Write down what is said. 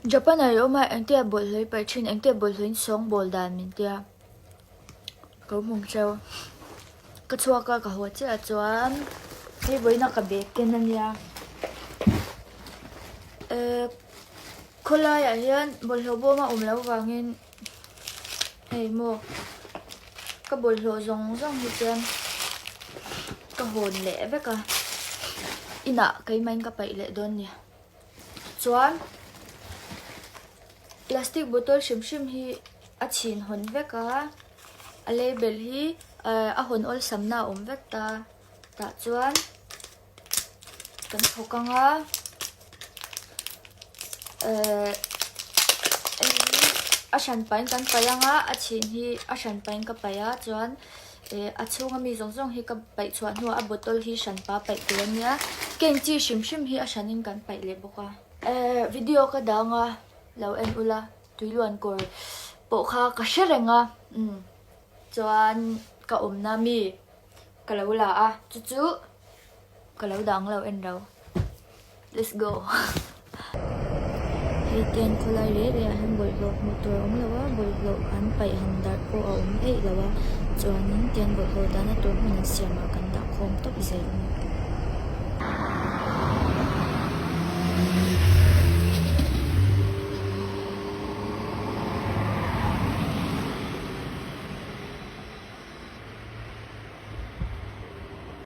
Japan ah i awm a, engtia bawlhhlawh i paih thin, engtia bawlhhlawh in sawngbawl dan min tia. Ka awm hmung cheu. Ka chhuak a, ka haw chiah chuan hei vawiina ka bag ken a nia. Ehh khawlaiah hian bawlhhlawh bawm a awm loh vangin hei maw ka bawlhhlawh zawng zawng hi chuan ka hawn leh vek a, inah keimah in ka paih leh dawn nia. Chuan plastic bottle hrim hrim hi a chhin hawn vek a a label hi eh a hawn awlsam na a awm vek ta tah chuan kan thawk ang a eh hei hi a hran pahin kan paih ang a a chhin hi a hran pahin ka paih a chuan eh a chhunga mi zawng zawng hi ka paih chhuah hnuah a bottle hi hranpa paih tur a nia ken chi hrim hrim hi a hranin kan paih leh bawk a. Eh video ka dang a lo en ula tuiluan kawr pawh kha ka hre reng a umm chuan ka awmna mi ka lo la a chu chu ka lo dang lo en ro let's go. Hei tiang khawlai reh reh ah hian bawlhhlawh hmuh tur a awm lo a bawlhhlawh an paih han darh pawh a awm eih lo a chuanin tiang bawlhhlawh dahna tur hmun an siam ah kan dah khawm tawp zel a ni.